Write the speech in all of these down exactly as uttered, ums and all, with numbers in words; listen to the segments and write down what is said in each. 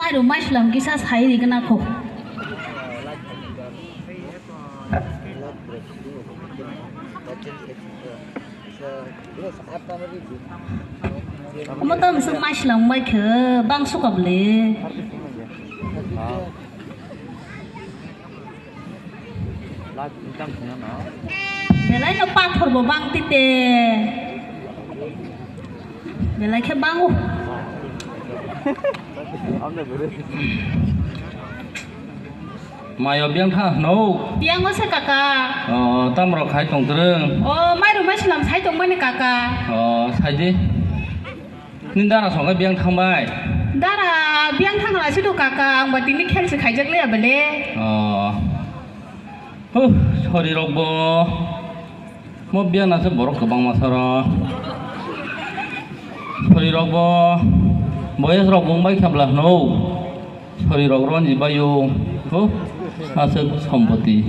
Aro maichwlam kisa sai rigna kho. Omo tamo swk maichwlam bai khe bang sukabwle. Belai no pathor bo bang tite. Belai khe bango. Mayo biyang tha no. Biyang o se kaka. O, tamrok hai tong twrwng. O, mairum mai swnam sai tong mani kaka. O, sai di. Nini dara songkhe biyang thangbai? Dara biyang thangna sido kaka, ang ba tini khel se khaijak liya bele. Oh. Huh, sori rok bo. Mo biyang na se borok kwbangma saro. Sori rok bo. Boyes rok bo wngbai khabla hwno. Sori rok ronji bayo. Huh, aswk sompoti.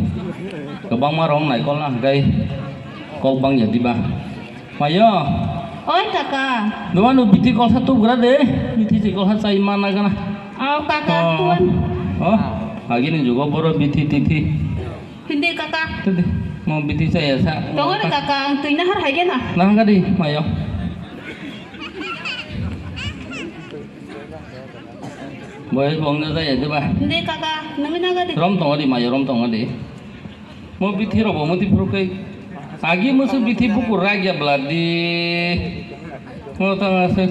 Kwbangma rong naikol na hwnkhe kok bangya diba. Mayo. Oi kaka. Dogan no bithi kolsa tubgra de. Bithi si kolsa chai mana gana. Au kaka, oh, tuan. Oh, agi ni jugo boro bithi tithi. Hindi kaka. Tadi mo bithi chai sa. Tongo ni kaka, ang tui nahar hai gena. Nahar gadi, mayo. Boy bong na jaya diba. Hindi kaka, nang na gadi. Rom tongo di, mayo rom tongo di. Mo bithi rok bo muti phuru kai. Agi musu bithi buku ragya bladi. Mo tang ase.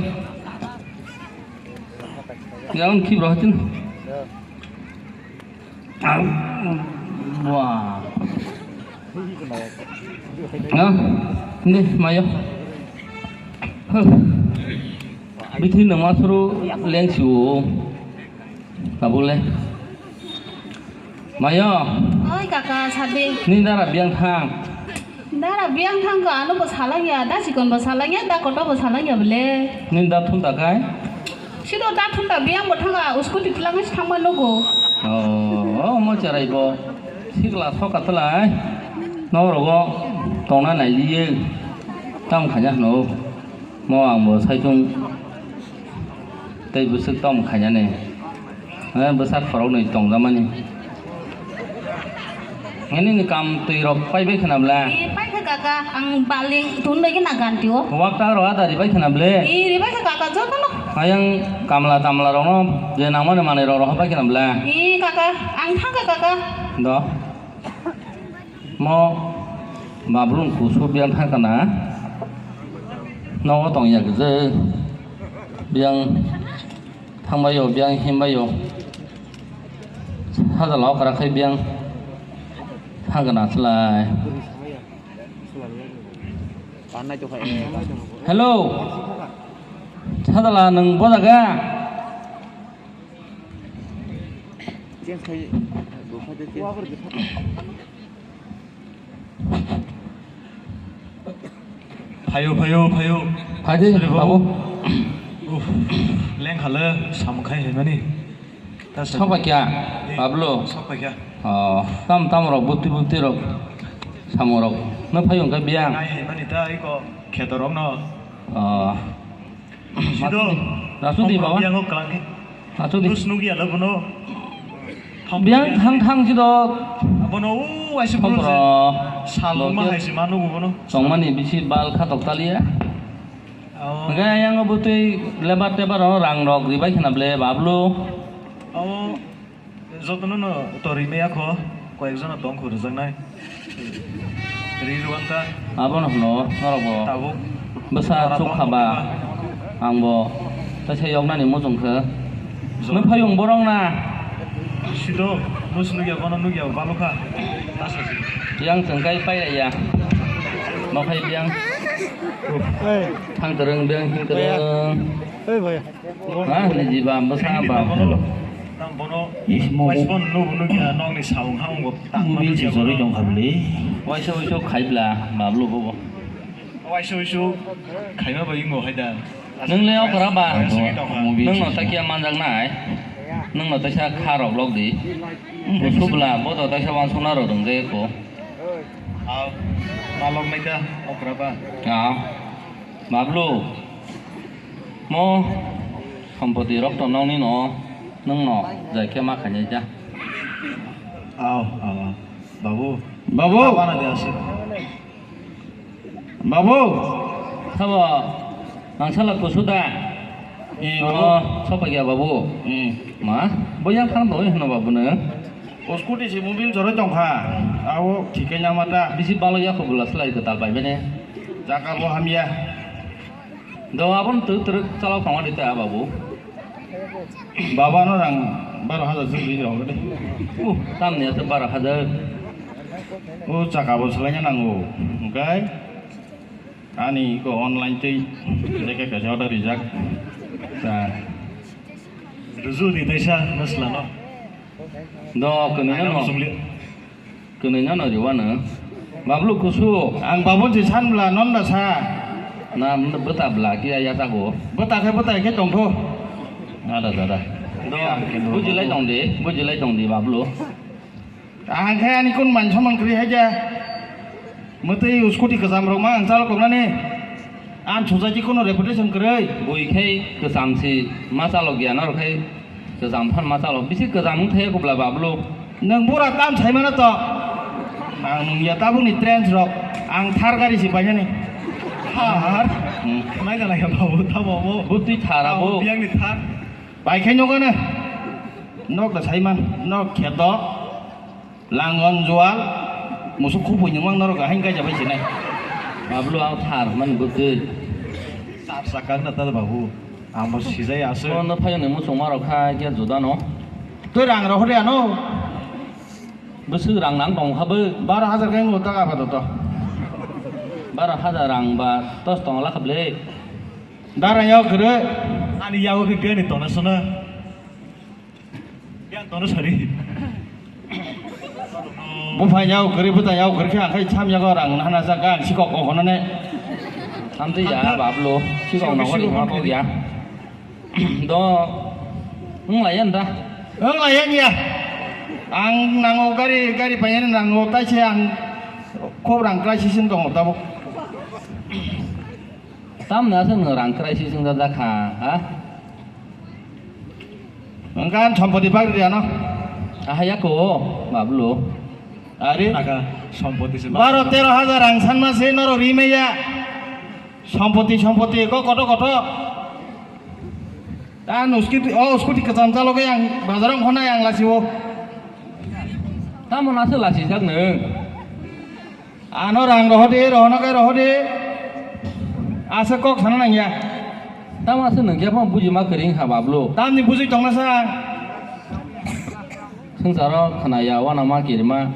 Jaun ki bro hatin. Wah. Ha? Ni mayo. Huh. Bithi nama suru leng siu. Tabule. Mayo. Oi kaka, sadi. Ni dara biyang thang. Dara biyang thang ko, ano bo salangya, da sikon bo salangya, da koto bo salangya bele. Ni da thun da kai? Sido da thun da biyang bo thanga, usko titlang si thangma nogo. Oh, oh, mo cherai bo. Sikla soka talai. No rogo tongna nai liye. Tam khanya no. Mo ang bo saitung. Tei bwswk tong khainani. Eh, bwsa khoroknwi tongjakmani. Nini ni kam twi rok paibai khwna bla? Eh, paikha kaka, ang baling tun bai khwna ganti o. Wak ta rok ada ribai khwna ble? Eh, ribai kha kaka, joto no. Ayang kamla tamla rok no je nangmani manwi rok rok pai khwna bla? Eh, kaka, ang thangkha kaka. Do. Mo babrung kusu biyang thangkana. Nogo tongya khe je biyang thangbaio, biyang himbaio. Sajala okra khai biyang thangkana slai. Hello. Sajala nwng bojaga? Phaio, phaio, phaio. Phaidi, sorry, babu. Uff, lengkhalo samung khai haimani. Sokpakya, eh, Pablo. Sokpakya. Oh, tam tam rok, bupti bupti rok, samung rok. No phaio hwnkhe biyang. Nai haimani ta iko kheto rok no. Oh. Sido. Rasudi, baba. Yang kok kelang. Rasudi. Terus nunggu ya lo bono. Biyang thang thang sido. Bono u aisi bono. Salung ma haisi manu bono. Tongmani bisi bal khatok talia. Oh. Hingke yang butui lebar tebar rang rok ribai khna ble bablu. Oh. Jotono no to rimaya kho, koyekjono tong kho rwjaknai. Ri rwang ta. Abono hwno norok bo. Tabuk. Bwsa chuk kha ba. Ang bo teisa yoknani muchung khe. Nung phayung borok na. Sido, nus nugya, bono nugya, balukha. Yang chwng kai pai ya. Nokhai biyang. Thang kwrwng biyang, hing kwrwng. Oi bhai. Ha, ni jiba bwsa ba. Tang bono. Is mo. Wais bon nu nu kya nong ni saung ha ungo. Mo bin si jori dong khabli. Waisa waisa khaibla bablu bobo. Waisa waisa khaima ba ingo haida. Nung le okra ba. Mo bin si. Nung no takya manjak nai. Nung no takya kha rok lok di. Subla bo to takya wan sona ro dong je ko. Aw. Malok nai ta okra ba. Aw. Bablu. Mo sompoti rok to nongni no Nwng no jai khe ma khainai ja. Aw, aw, aw. Babu. Babu. Tabana de aswk. Babu. Sabo, ang sala kusu da. Eh, babu. Oh, sopa gya babu. Eh. Ma, boyang thang doi hino babu no. O scooty si mobil joroi tongkha. Awo thikai nama ta. Bisi balo ya khobula slai kwtal bai bene. Jaka bo hamya. Do abon tu truk chalok tongma de ta babu. Baba no rang baro hajar se ri rok de. Uh, tamni ase baro hajar. O chaka bo swlaina nango. Hwnkhe ani ko online tei jacket kaisa order rijak. Ta. Ruju ni taisa nasla no. Do kwnwi no. Kwnwi no no riwano. Bablu kusu. Ang babun si san bla non da sa. Na bwta bla kiya ya tago. Bwta khe bwta khe tongtho. Ada dada. Do bujilai tong di, bujilai tong di bablu. Ang khe ani kun man soman kri haja. Mwtwi scooty kwcham rok ma ang chalo koknani. Ang sujaji kuno reputation kwrwi. Bui khai kwcham si ma chalo gya norok khai. Kwcham phan ma chalo, bisi kwcham wng thaya kubla bablu. Nwng bura tam saimano to. Ang nung ya tabukni trends rok. Ang thar gari si painani. Thar? Hmm. Naina naikha babu tamo mo. Butwi thar abo. Biyangni thar. Bai khai nogo na. Nok da saiman, nok kheto. Langon jual. Musuk khupui nungmang norok hain kaija bai sinai. Bablu ang thar man butwi. Thar sakang na ta babu. Amo sijai aswk. Bono phayoni muchungmarok kha khe juda no. Twi rang rohor ya no. Bwswk rang nang tong kha bw. Baro hajar khe ngo ta ka to. Baro hajar rang ba tos tong la kha ble. Dara yao kwrwi. Ani yao khe gani tona sona. Yang tona sari. Buphai yao kwrwi, bwta yao kwrwi khe ang khai cham yago rang hana sa kha ang sikok kok honane. Hamtwi ya bablu. Sikok no hori ma kok ya. Do, wng lai yan da? Wng lai yan ya. Ang nango gari, gari paiyani nango, taise ang khub rang crisis wng tongo tabuk. Tamni aswk nwng rang crisis wng da kha, ha? Wngkha sompoti bagri ano. Aha ya ko, bablu. Are? Naga sompoti se baro tero hajar rang sanma se norok rimaya. Sompoti, sompoti, ko koto, koto. Ta no scooty, o scooty kwcham chalogai ang bazar wngkha nai ang lachio. Tamo naso lachijak nwng? Ano rang rohode, rohono kai rohode. Asa kok sana nangya. Tamo asa nangya pho buji ma kering ha bablo. Tamni buji tongna sa. Swngcharo khnaya wana ma kirima.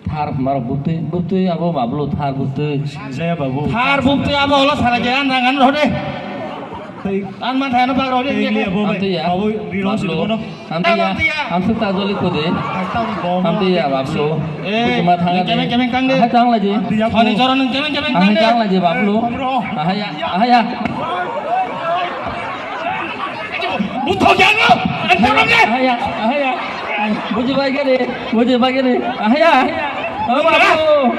Thar hwnba rok bwtwi, bwtwi abo bablo thar bwtwi. Jaya babu. Thar bwtwi abo olo sara khe an rang an rode. Tei an man thayano bag rode. Tei liya bo bai. Amtwi ya. Babu rino si bono. Amtwi ya. Amtwi ya. Amsuk ta joli khode. Amtwi ya bablo. Eh, bujima thang kemeng kemeng kang de. Aha chang laji. Amtwi ya. Thoni choro nung kemeng kemeng kang de. Aha chang laji bablo. Aha ya. Aha ya. Buthok yang lo. Entorong de. Aha ya. Aha ya. Buji bai gede, buji bai gede. Ahaya, ahaya. Oh, babu.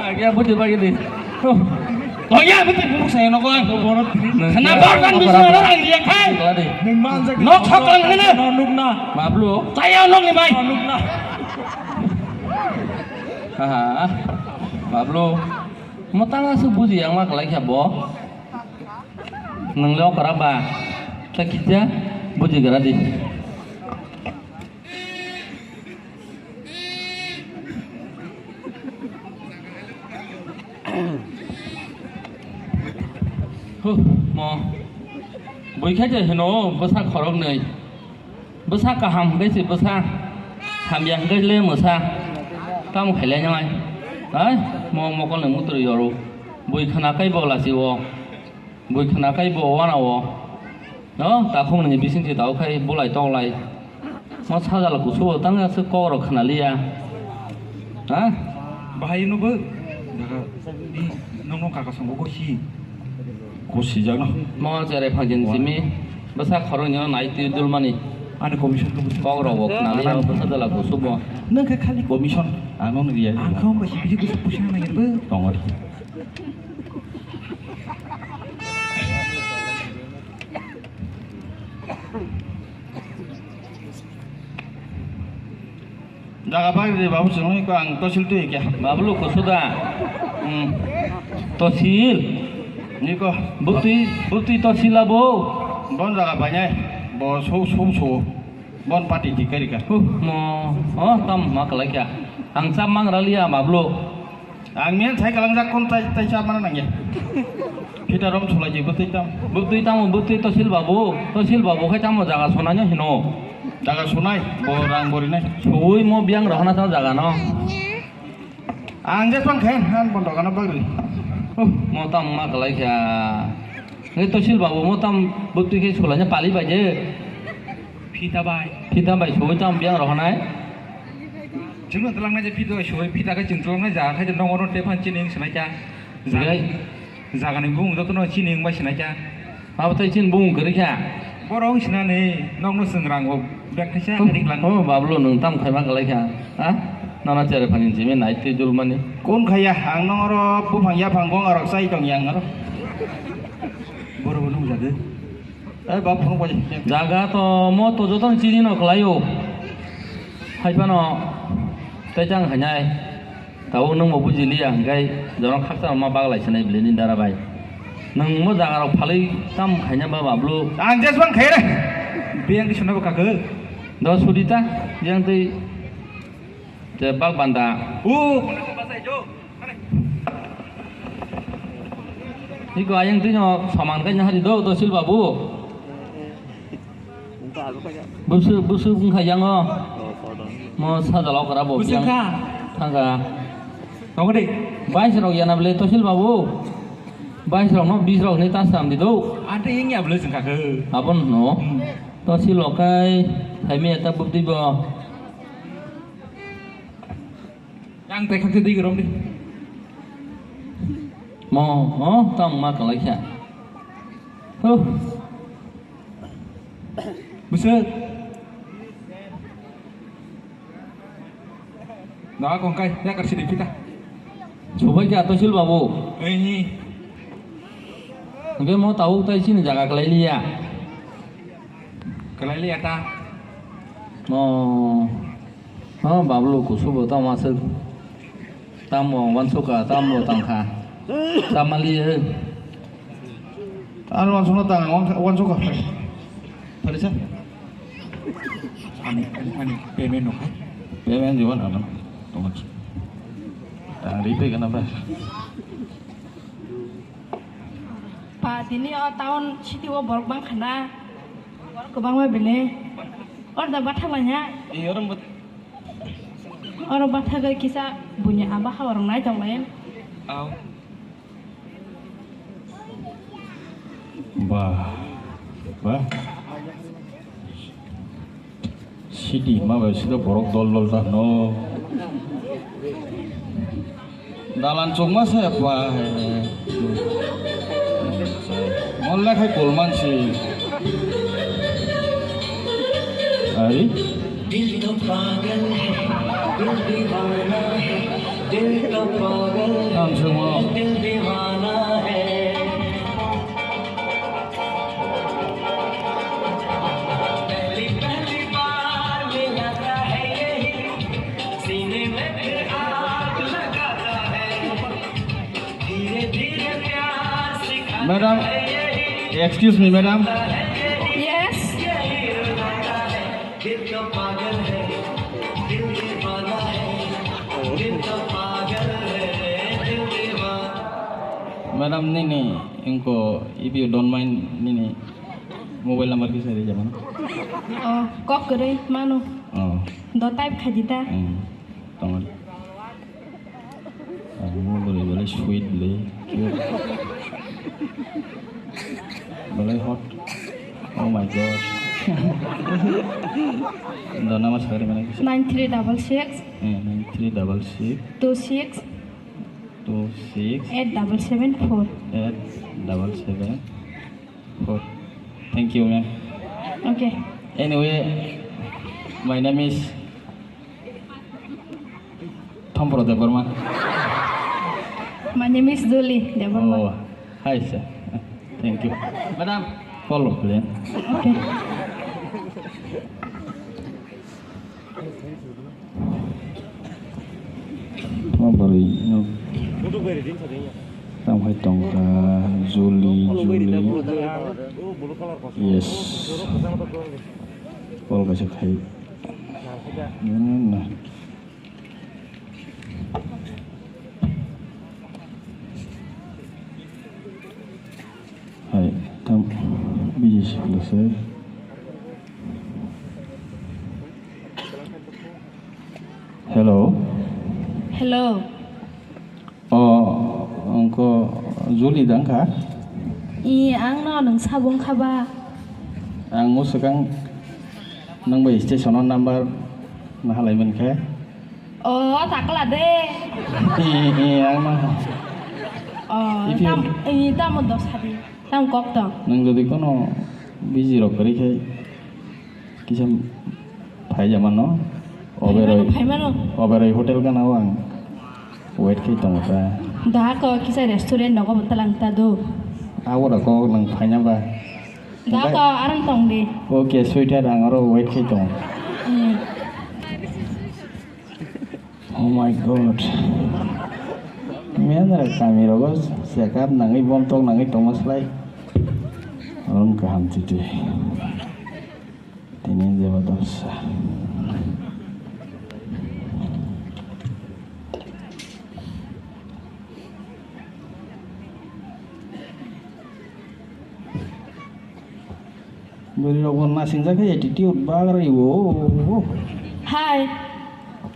Agya buji bai gede. Oh. Oh ya, betul buruk saya noko ang. Kena borkan bisa orang dia kai. Nok thok lang kena. Bablu. Saya nok ni mai. Haha. Bablu. Motang asu buji yang mak lai kya bo. Nang le okra ba. Ta kija buji gara di. Huh, mo. Bui khaija hino bwsa khoroknwi. Bwsa kaham hwnkhe se bwsa. Hamya hwnkhe le mwsa. Tamo khailai nai. Hai, mo mokolni mutrwi yoru. Bui khna kai bo lasi o. Bui khna kai bo wana o. No, takhuk nini bising se tao khai bulai toklai. Mo sajala kusugo tang aswk kok rok khna liya. Ha? Bahai no bo. Daga di nong nong kaka songo go hi. Kusi jagno. Mo jere phangin simi. Bwsa khoroknwi no nai twi dulmani. Ani commission ko bwsa. Kok rok bo khna liya, bwsa sajala kusugo. Nang khe khali commission. Ano nang ya. Ang kho ba hi biji kusu pusi na nang bo. Tongor. Jaga bagri de babu sung ko ang tosil tu kya. Bablu kusuda. Hmm. Tosil. Niko. Bukti, bukti tosil abo. Bon jaga banyak. Bo so so so. Bon pati di kari ka. Huh, mo. Oh, tam ma kalai kya. Ang sam mang rali ya bablu. Ang men sai kalang jak kon tai tai sa mana nangya. Kita rom sulai je bukti tam. Bukti tam bukti tosil babu. Tosil babu khai tam jaga sonanya hino. Jaga sunai, bo rang bori nai. Sui mo biang rohna sa jaga no. Ang je tong khen han bon dogana bagri. Oh, mo tam ma kalai kha. Ngai tosil babu mo tam butui khe sulanya pali bai je. Phita bai. Phita bai sui tam biang rohna. Jumno talang nai je phita bai sui phita khe ching talang nai jaga khai je nong oro te phan chini sinai kha. Jaga. Jagani bumung jotono chini wngbai sinai kha. Abo tei chini bumung kwrwi kha. Borok wng sinani nokno chwng rango bag kaisa Oh, rik lang. Oh, Bablu, nwng tam khaima kwlai kha? Ha? Nana chere phani jimi nai twi dulmani. Kun khaya, ang nong oro buphang yaphang gong arok chai tong yang aro. Borok bo nung jago. Eh, bab phone bai. Jaga to mo to jotono chini no kwlaio. Hai phano tei chang khainai. Tabuk nwng bo buji liya hwnkhe jono khakchangma ma baglai sanai bwlai ni dara bai. Nwng mo jaga rok phalwi tam khaina ba Bablu. Ang jeswang khaire. Biyang di sona bo kakhe. Do sudita, biyang twi je bak banda. U. Iko ayang twi no saman kai nahari do, do sil babu. Busu, busu wngkha yango. Mo sajalo kora bo Busu yang kha. Thangkha. Tongodi. Bais rok yana bele tosil babu. Bais rok no bis rok ni ta sam di do. Ante yang ya bele sengkha ke. Abon no. Hmm. Tosil lokai. Hai me ta bukti bo. Yang tekhak se di gerom di. Mo, mo, tong ma kalai kha. Huh. Busu. Nah, kongkai, ya kasih di kita. Subai kha tosil babu. Eh, ini. Oke, mo tahu tai sini jaga kalai liya. Kalai liya ta. Mo. Oh, Bablu kusubo tamo aswk. Tamo wansukha, tamo tangkha. Tamali, eh. Ano wansukha tang, wan-, wansukha. Pharisa? Ani, ani, ani, payment no khai? Payment jiwan ano. Tong. Tang ri pe kana ba? Pa, tini o town city o borok bang khana. Borok kwbangma bini. Or da bathak lai ha. E, oro mo- Oro bathagwi kisa buini aba habarok nai tong lai. Au. Ba. Ba. City ma bai sida borok dol dol ta no. Dalan chukma se pa. Molla khai kolman si. Ari? दिल तो पागल है, दिल दीवाना है, दिल तो पागल है, Ang sung mo. दिल दीवाना है। पहली पहली बार मिलाता है यही, सीने में फिर आग लगाता है। Madam, excuse me, madam. Yes. Madam, nini, inko, if you don't mind, nini mobile number kisa ri jamano. Oh, kok kwrwi mano. Oh. Do type khaidi ta. Hmm. Tongmani. Ang mo bwrwi belai sweet le. Belai hot. Oh my God. Da nama sakari mana kisa? Nine three double six. Eh, nine three double six. Two six. Two six. Eight double seven four. Eight double seven four. Thank you, ma'am. Okay. Anyway, my name is Thompro Debbarma. My name is Julie Debbarma. Oh, hi, sir. Thank you. Madam, follow, please. Okay. Tamo hai tongkha, Juli, Juli. Yes. Call kaisa khai. Na, na. Hai, tam, busy se. Hello. Hello. O, wngkha Juli da wngkha? I, ang no nwng sabo wngkha ba? Ang o swkang nwng bai station o number nahalai mankhe. O, takla de. I, i, ang no. O, If you tam, i, tamo dos hari. Tam kok tong. Nwng jodi kono busy rok kwrwi khe kisa phai ja mano. Oberoi, Phai mano, phai mano. Oberoi hotel gana o ang wait khai tongo ta. Da ko kisa restaurant nogo bo talang ta do. Abo da kok nwng phaina ba. Da ko arang tong di. Okay, sweetheart, ang oro wait khai tongo. Hmm. Oh my God. Mendra kami rogo check up nangwi, bom tok nangwi tongma slai. Rom kaham titi. Tini jeba dorsa. Bwrwi rok bo nasingjak khe attitude bagwi o. Hai.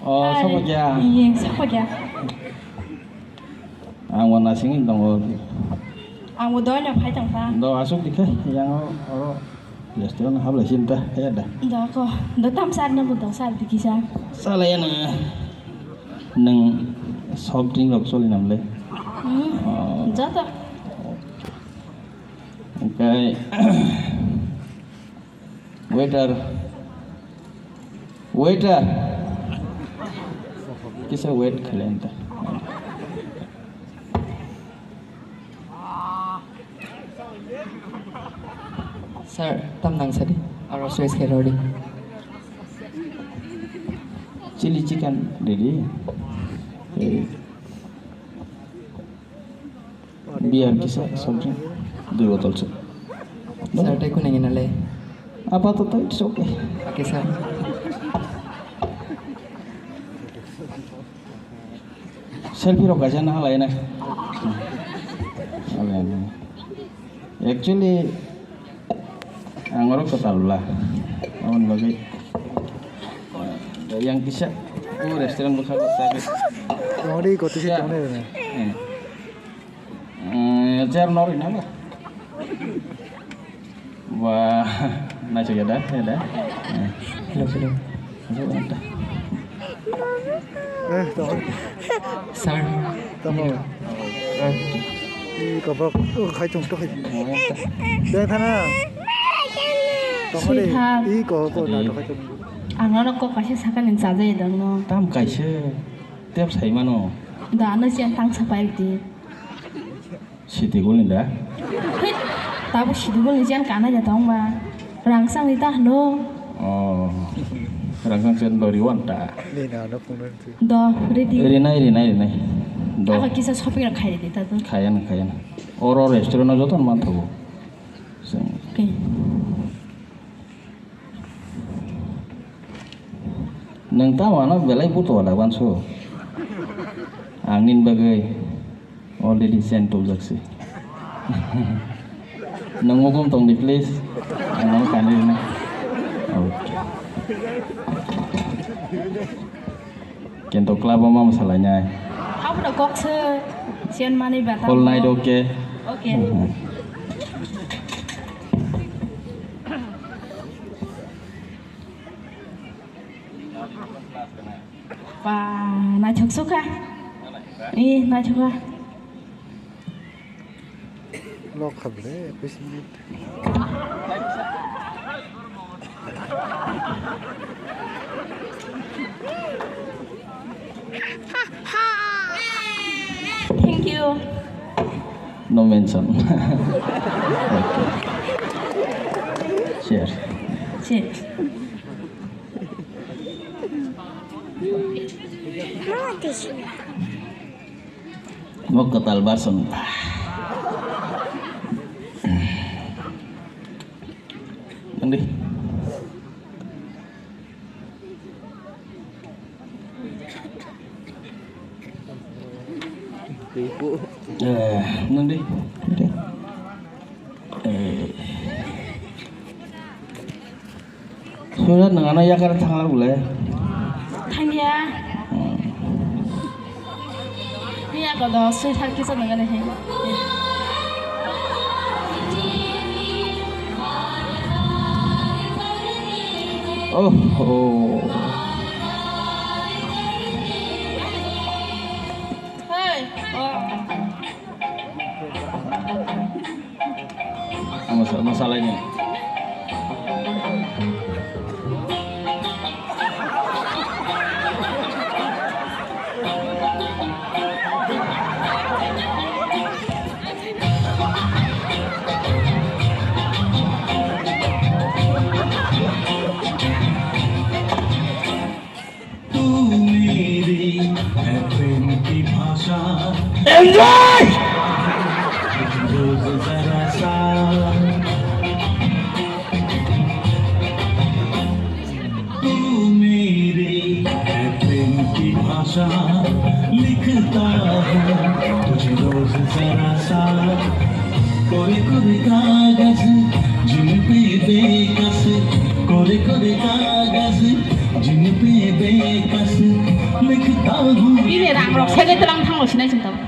O, hai. Sokokya. Iye, sokokya. Ang bo nasingwi tongo. Ang bo doino phai tongkha. Do asuk dikhe, yang o, oro restaurant hablai sinta, ya da. Do ko, do tam sar na bo do sar dikisa. Salai na. Nang soft drink rok choli namle. Hmm, oh. Joto. Oke. Waiter. Waiter. Kisa wait khailai ta. Sir, tam nang sadi. Aro swiss khe rodi. Chili chicken ready. Eh. Beer kisa, soft drink, dui botol se. Sir, tei kunai nginale? Apatoto, it's okay. Okay, sir. Selfie rok kaisa nahalai na. Actually, ang oro kwtal bla. Aboni bagwi, eh, yang kisa, o restaurant bwkha bwkha. Tongdi, kotise tongnai rwna. Eh. Eh, chair no rina ba? Wah, naisok ya da, ya da. Eh. Hello, hello. Hello, hello. Eh, tamo. Sir. Tamo. Eh. I kobok, oh, khai tong to khai. Oh, ya da. Deng thana. Tamo de. Sweetheart. I ko ko na to khai tong. Ang no kok kaisa sakani chajai dong no. Tam kaisa. Tep sai mano. Da no chen tang sapai di. Siti gulni da? Hei, tabuk siti gulni chen kana ja tong ba. Rangsang ni ta hno. Oh. Rangsang chen dori wan ta. Ni na no phone tu. Do, ready. Rinai, rinai, rinai. Do. Aka kisa shopping ra khai di ta tu. Khayan, khayan. Oro restaurant no joto man thago. Sing. Okay. Nwng tamo ano belai buto wala banso. Ang nini bagwi already send tubjak si. Nwng mukum tong di, please. Ang ano kani rina. Okay. Kintu club o ma mwsalainai. Abo da kok se, siyan mani bata. Whole night okay? Okay. Mhm. Ba, naithok sukha. Eh, naithok kha. Lok kha ble, ekush minute. Thank you. No mention. Okay. Cheers. Cheers. Mama, this one. Mo kwtal bar song. Nang di. Eh, nang di. Eh. Surat nang ano yakar thangla bole. Thangya. Hmm. Ni ako do sui thang kisa nang ano he. Oh, oh. Hey. Oh. Masa-, masalahnya. तू मेरी है प्रेम की भाषा। Enjoy! रोज जरा सा। तू मेरी है प्रेम की भाषा, लिखता हूँ तुझे रोज जरा सा। कोरे कोरे कागज जिन पे बेकस, कोरे कोरे कागज जिन पे बेकस लिखता हूँ। Bini rang rok segwi twlang thango sinai chwng tabuk.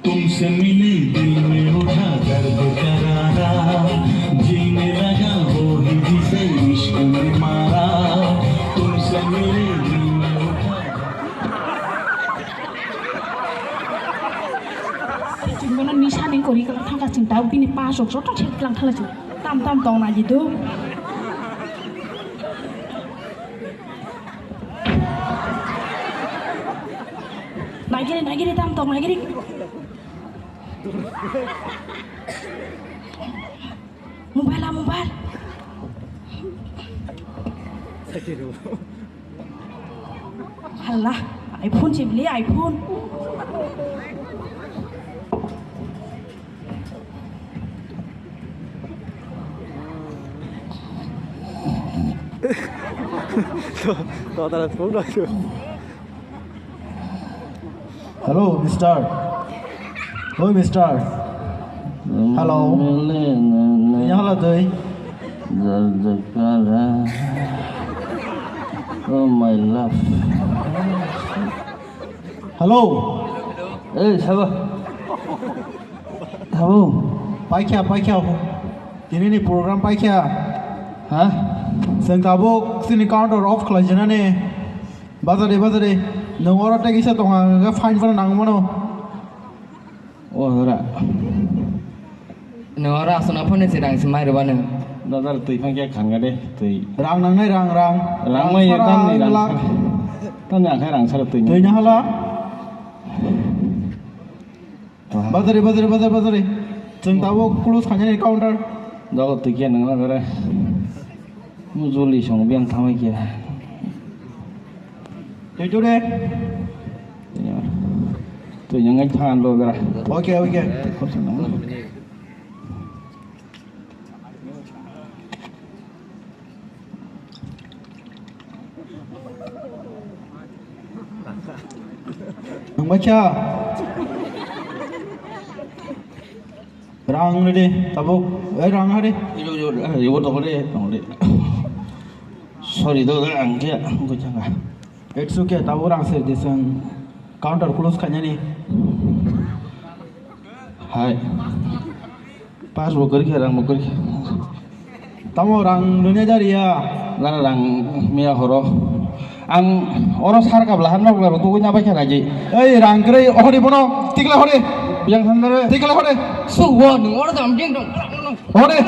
तुमसे मिले दिल में उठा दर्द करारा, जीने लगा वो ही जिसे इश्क ने मारा। तुमसे मिले दिल में उठा Chwng bono nisa ni kori kala thangkha chwng tabuk bini pass rok joto thek twlang thala chwng. Tam tam tong nai di do. Naigiri, naigiri, tam tong, naigiri. Mobile, ah, mobile. Hala, iPhone sibli, iPhone. Hello, mister. Oi, mister. Hello. Ya, hello, tui. Oh, my love. Hello. Eh, sabo. Sabo. Paikha, paikha. Tini ni program paikha. Ha? Chwng tabuk chini counter off khlai jinani. Bajadi, bajadi. Nwng oro tei kisa tongo, ang fine phano nang mano. O hora. Nwng oro aswkno phone se rang se mai rwbano. Dadar twi phang khe khan ga de, twi. Rang nangnai, rang, rang. Rang mai sara, tamni rang sara. Tamni ang khe rang sara twi. Twi na hala. Bazari, bazari, bazari, bazari. Chwng tabuk close khainani counter. Dogo twi khe nwng na gore. Mujuli song biang thamai khe. Twi tu de. Twi yang ngai than lo gara. Okay, okay. Nang bacha. Rang ready, tabuk. Eh, rang hari. Yo, yo, yo, to kore, to kore. Sorry, do, ang kya, ang kya. It's okay, tabuk rang ser disang. Counter close kanya ni. Hai. Pass bo kwrwi khe, rang bo kwrwi khe. Tamo rang nune jariya. Nana rang miya horo. Ang oro sar kabla han rok laro tugui na bai khe naji. Ei rang kwrwi hori bono tikla hori. Yang thandare. Tikla hori. Suwo nung oro jam jing dong. Hori.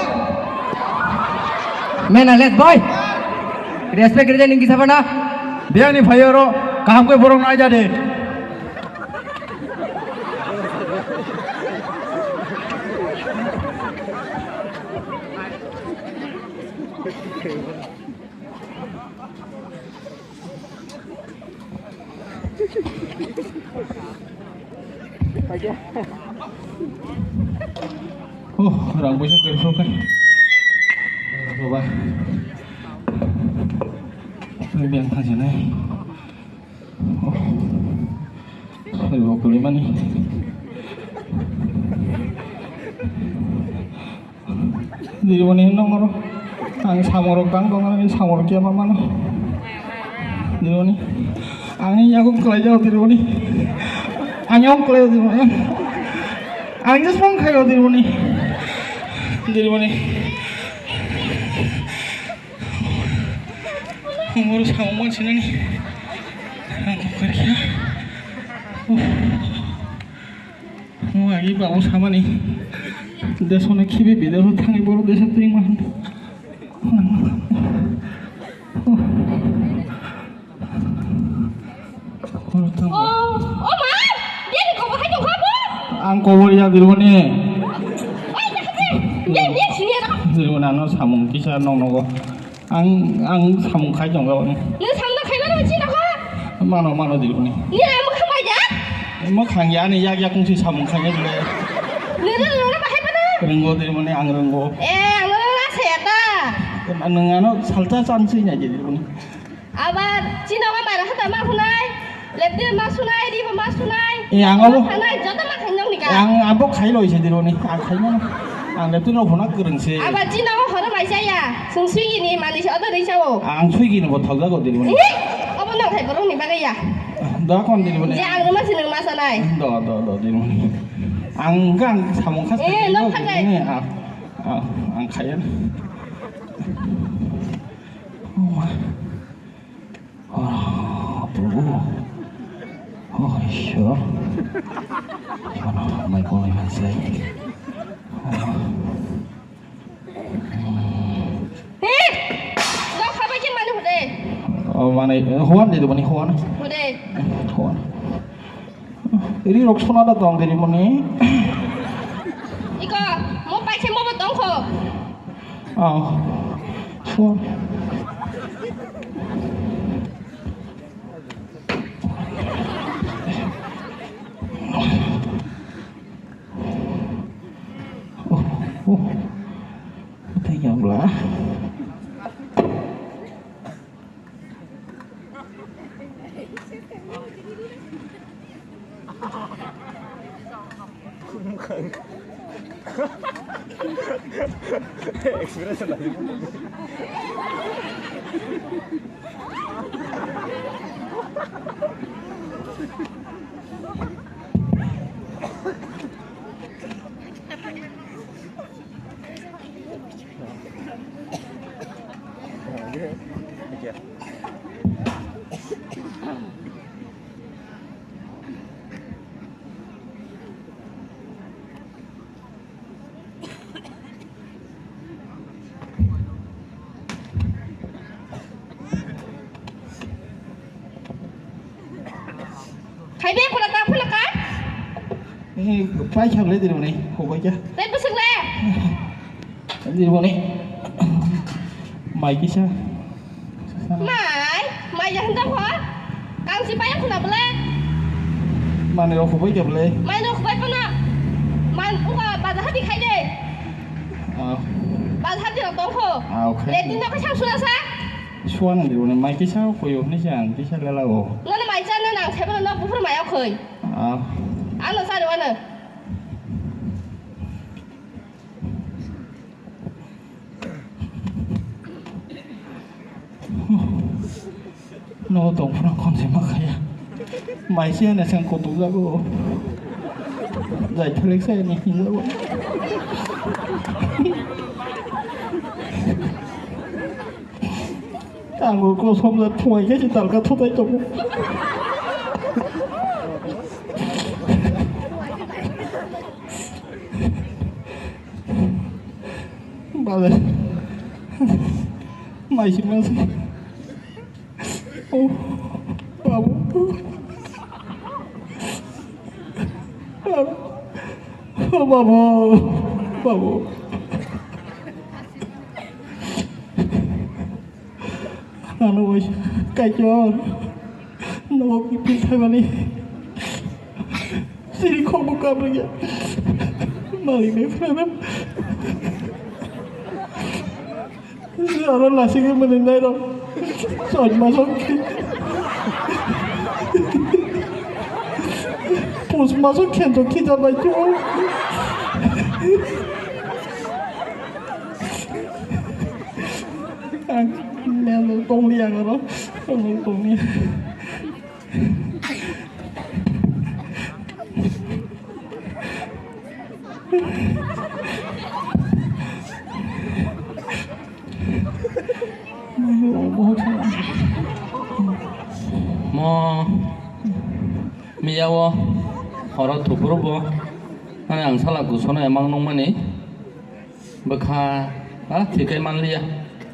Mena let boy. Respect rede ning kisa bana. Biang ni phayo ro kaham koi borok nai jade. Oh, rang puisa kari phuru khe. Coba. Ini yang thangsini. Oh. Sorry, bok tuli mani. Dirmoni nongoro. Ang samorok tang tong, ang samorok ya mama no. Dirmoni. Ang yago kelai jao Dirmoni. Ang yago kelai Dirmoni. Ang just mong khayo Dirmoni. Dirmoni. Moro samung mansinani. Ang kok kari kha. Mo agi babu samani. Deso na khibi bideso thani boro deso twi man. Oh, oh ma, biyani kobor hai tongkha bo? Ang kobor ya Dirmoni. Oi, jakha se. Biya, biya sini ya. Dirmoni ano samung kisa nong nogo. Ang, ang samung khai tong kha. Nung samung khai mano chini kha? Mano, mano Dirmoni. Ni ang mukhang bai ja? Mukhang ya ni yak yak si samung khai ya. Nung, nung, nung bahai pada? Renggo Dirmoni, ang renggo. Eh, ang renggo saya ta. Nung ano salta chan si nya Dirmoni. Abar chini o mairok hata ma hunai, lepte ma sunai, ribo ma sunai. Eh, ang abo. Hanai, joto ma khainai ni ka. Eh, ang abo khailoi se Dirmoni, ang khaimano. Ang lepte no hona kwrwng se. Abar chini o horo mai chaya, sung Swiggy ni mani se order ri chao. Ang Swiggy ni bo thok jago Dirmoni. Eh, obo no khai borok ni bagwi ya. Da kon Dirmoni. Je ang ruma sinung ma sanai. Do, do, do Dirmoni. Ang gang samung khas. Eh, no khainai. Ang, ang khaya. Oh, Prabhu. Oh, Ishwar. Ano, mai ko mai sai. Eh! Lo khabai khe mani hode? Oh, mane, huan de mani huan. Hode. Huan. Ri rok sona da tong diri mani. Iko, mo pai khe mo bo tong kho. Oh. Phone. Oh, oh. Thank you, bla. Expression lagi. Khai be pura ta phula ka? Eh, pai kha le dirmani, hobai kha. Tei bwswk le? Dirmani. Mai kisa. Mai, mai ya hinda pho. Kang si pai khuna bole. Mani rok hobai kha bole. Mai rok hobai khuna. Man uka bazar hati khai de. Ah. Bazar hati rok tong pho. Ah, okay. Le tin no ka sang suna sa. Suan di bole mai kisa koyo ni sang kisa lela go. Nana mai chan na nang sebo no buphur mai okhoi. Ah. Ano sari wano. No tong phra khon se ma khaya. Mai se ne sang ko tu jago. Jai thalek sai ni hinjago. Ang bo kosom ja thuai khe se talka thutai tongo. Bale. Mai se ma se. Oh, babu. Babu. Oh, babu. Babu. Ano bai kaitor. Nogo kiphil thaimani. Tini khokbo kabrwkya. Malikni phrano. Aro lasingwi mwnwi nairok. Choi masok khi-, pus masok khento khijabai khe. Ang melo tongli ang aro. Tongli tongli. Mo miyao horo thupuru bo ani ang sala kusono emang nungmani. Bwkha, a, thwikai manliya.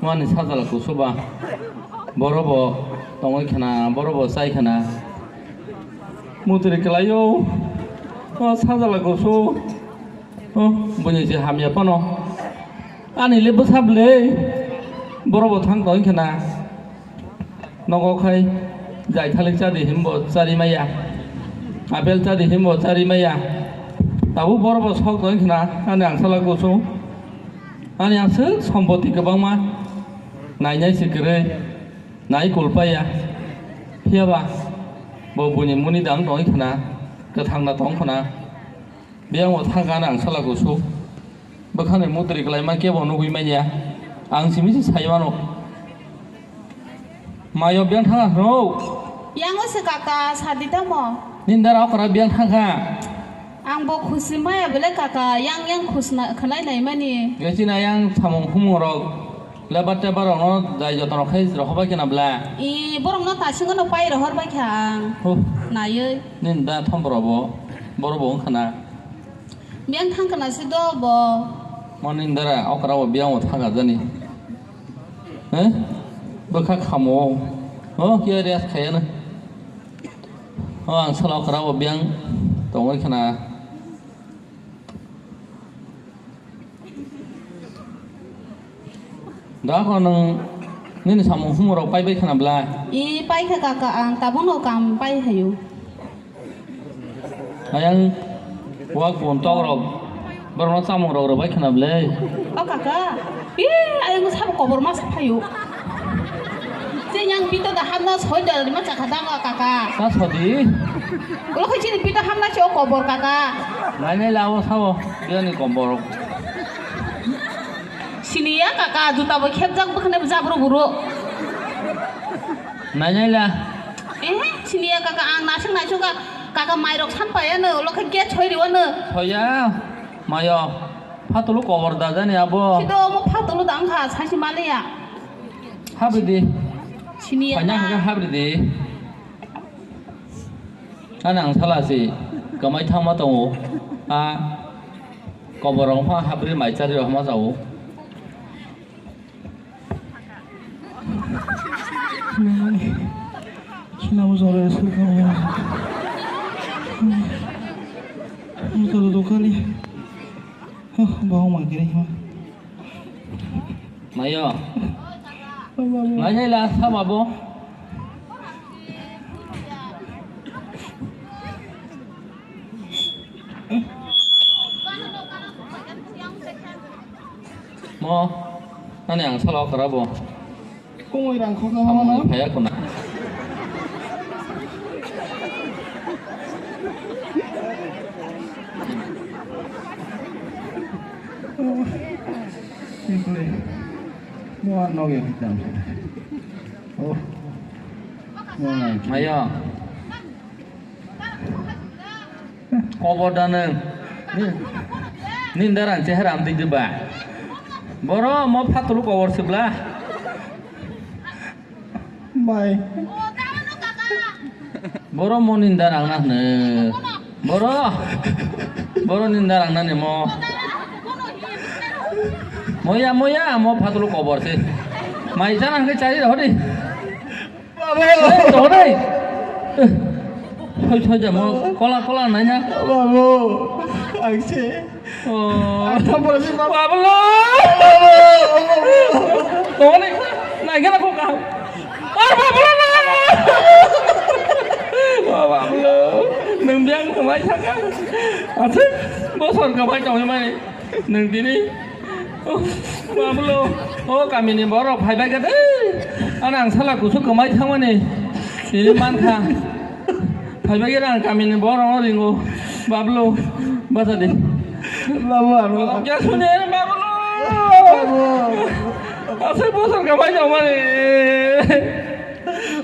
Wani sajla kusu ba. Boro bo tongwi khna, boro bo chai khna. Mutri kwlaio. O sajla kusu. O, buini se hamya phano. Ani le bwsa bwle. Boro bo thang tongwi khna. Nogo khai jai thalik chadi himbo chari maya. Apple chadi himbo chari maya. Tabuk boro bo sok tong khna ani ang sala kusu. Ani aswk sompoti kwbangma nainai se kwrwi nai kulpaya. Phiyaba bo buini muni dang tong khna kwthang da tong khna. Biyang o thangkha ang sala kusu. Bwkhani mutri kwlaima kebo nugwi manya. Ang simi se sai mano. Mayo biyang thangkha hwno. Yang o se kaka sadi tamo. Nini dara okra biyang thangkha. Ang bo khusi maya bele kaka yang yang khusna khwlai naimani. Gachina yang samung humung rok lebar tebar rokno jai jotono khai rohorbai khna bla. I borokno tasingo no pai rohorbai kha ang. Huh. Naiwi. Nini da thom boro bo. Boro bo wngkha na. Biyang thang kana si do bo. Mani dara okra bo biyang bo thang jani. He? Bwkha khamo. Ho, kiya rest khaya na. Ho, ang sala okra bo biyang tongwi khana. Da ko nang nini samung humung rok pai bai khana bla. I pai kha kaka ang tabuk no kam pai hayu. Ayang wak bon tok rok borokno chamung rok rwbai khna bwle. O kaka, i ayang sabo kobor ma sa phaio. Che yang pito da hamna soi da ma chakha da kaka. Ta sodi. Ulo khai chini pito hamna se o kobor kaka. Nai nai la o sabo, yani kobor. Sini ya kaka, juta bo khepjak bwkhane jabro buro. Nai nai la. Eh, sini ya kaka, ang nasing naisuk ka, kaka mairok san paya no, ulo khe gas hoi riwa no. Hoya, mayo, phatulu kobor da jani abo. Sido mo phatulu da wngkha, saisi maliya. Habri di. Sini ya Kanya ka. Hingke habri di. Ani ang sala si, kamai thangma tongo. A, kobor wngkha habri mai chari rok ma chao. Khina bo jora sul kha ya. Motor dokani. Huh, bahong ma giri ma. Mayo. Nai nai la sama bo. Mo, ani ang salo kara bo. Kungwi rang khokna Samung mano. Phaya kuna. Simply. Mo ang nogi hitam. Oh. Mo ang. Mayo. Kobor da nwng. Ni, ni darang chehara amtwi diba. Boro mo phatulu kobor sibla. Bai. Boro mo ni darang na hwno. Boro. Boro ni darang na ni mo. Moya, moya, mo phatulu kobor se. Mai jana hwnkhe chari rohdi. Babu! Eh, tong dai. Eh, thoi, thoi, jamo. Kola, kola, nai na. Babu! Ang se. Oh. Ang thang pora si, babu. Babu lo! Babu! Tong dai. Nai gana ko ka. Ah, babu lo, babu lo. Oh, babu lo. Nang biang Aswk bosor kwmai tongwi mani nwng tini. Babulo, o kamini borok phaibai kha de. Ano ang sala kusu kwmai thangmani tini mankha. Phaibai kha ang kamini borok no ringo. Babulo, bacha di. Babu, ano. Kya suni, babulo. Babu. Aswk bosor kwmai tongmani.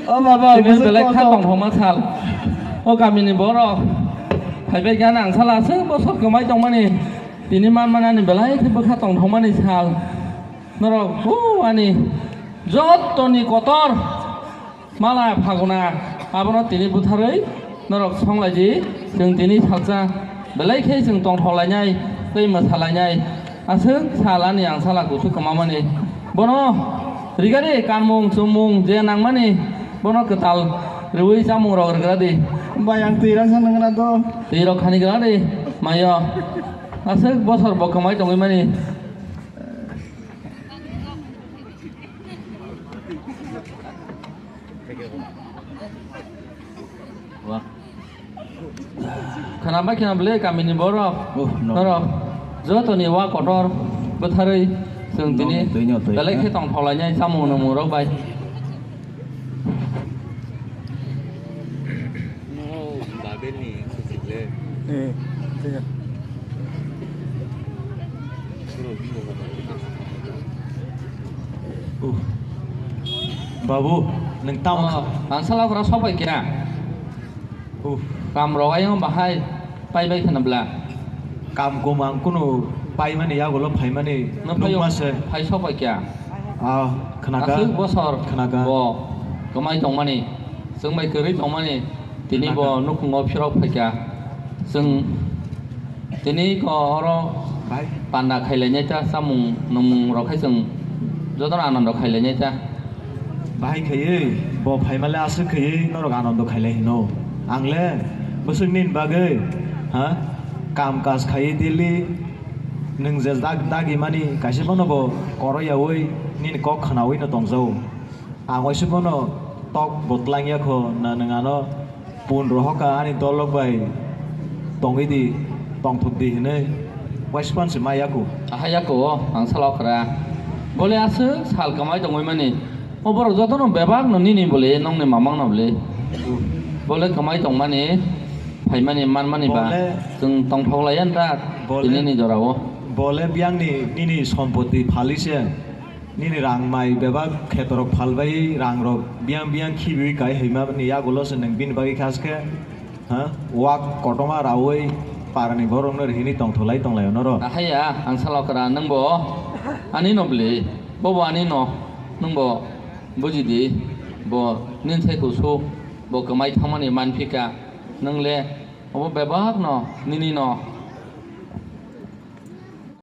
O baba, tini belai kha tongthokma sal. O kamini borok phaibai kha ang sala aswk bosor kwmai tongmani. Tini manmani belai khe bwkha tongthokmani sal. Norok, o ani jotoni kotor mala phaguna abono tini butharwi norok songlaidi. Chwng tini salsa belai khe chwng tongthok lainai tei mwsa lainai. Aswk sal ani ang sala kusu kwmamani. Bono rigadi kanmung chumung je nangmani bono kwtal rwui chamungrok rwgradi. Bai, ang twi rasa nangna do. Twi rok khani gradi mayo. Aswk bosor bo kwmai tongwi mani. Khwnabai khwna bwle kamini borok. Oh, no. Norok jotoni wa kotor bwtharwi chwng tini belai khe tongthok lainai chamung nwngmung rok bai. Eh, thank you. Babu, nwng tamo. Oh, ang sala phra sobai kya. Uff. Kam rok ayang bahai pai bai khwna bla. Kam kum ang kunu paimani yagulo phaimani nukma se. Phai sok bai kya. Ah, khwnaka. Aswk bosor khwnaka. Bo kwmai tongmani, chwng bai kwrwi tongmani, tini bo nukhungo phirok phaikha. Chwng tini ko oro panda khailainai ta, chamung nwngmung rok khai chwng jotono anando khailainai ta. Bahai khaiwi, bo phaimale aswk khaiwi norok anando khailai hino. Angle bwswk nini bagwi, ha? Kam kaj khaiwi daily nwng je dag-, dagimani kaisa bono bo koroyaui nini kok khwnaui no tongjao. Ang waisa bono tok bo twlangya kho, na nwng ano pun rohokha ani dolok bai tongwi di, tongthok di hinwi waisa phano se ma yaku. Aha yaku o, ang salo khra. Bole aswk sal kwmai tongwi mani. O borok jotono bebak no nini bole, nongni mamang no bole. Bole kwmai tongmani, phaimani, manmani ba. Bole chwng tongthok laiya ta bole tinini jorao. Bole biyangni nini sompoti phali se. Nini rang mai bebak khetorok phalbai rangrok biyang biyang khibiwi kai hwimani yagulo se nwng bini bagwi khaske, ha? Wak kotorma raui parani borokno rihini tongtholai tonglaio norok. Ahaiya, ang salo kwra, nwngbo ani no bwlwi, bobo ani no, nwngbo bujidi, bo nini sai kusu, bo kwmai thangmani manphika, nwng le obo bebak no, nini no.